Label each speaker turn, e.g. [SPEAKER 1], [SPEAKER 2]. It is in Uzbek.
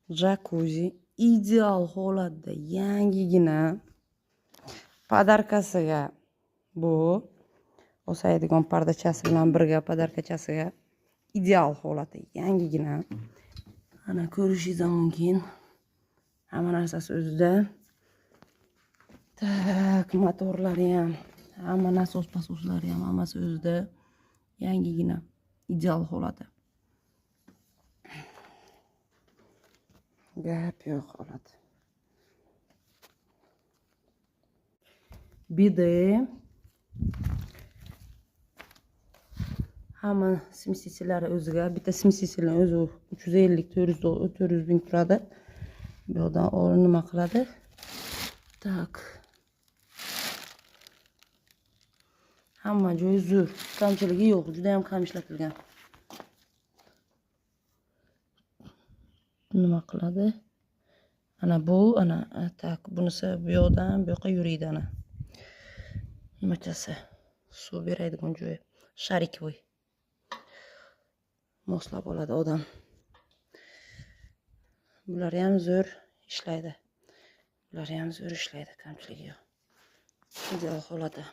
[SPEAKER 1] Jakuzi ideal holatda, yangigina. Podarkasiga bu osaydigan pardachasi bilan birga podarkachasiga ideal holati, yangigina. Ana ko'rishingiz ham mumkin. Hamma narsasi o'zida. Tak, motorlari ham, hamma nasos pasoslari ham hammasi o'zida. Yangigina, ideal holati. Gap yo'q holat. Bide hamma smesitellari o'ziga, bitta smesitelni o'zi uch yuz ellik, to'rt yuz ming turadi. Bu yoqdan nima qiladi? Tak. Hamma joyi zo'r, kamchiligi yo'q, juda ham kam ishlatilgan. Nima qiladi? Ana bu, ana, tak, bunisi bu yoqdan bu yoqqa yuriydi ana. Nimachasi? Suv beradigan joyi. Sharikovoy. Moslab oladi odam. Bular ham zo'r ishlaydi. Bular ham zo'r ishlaydi, kamchiligi yo'q. Ideal holati.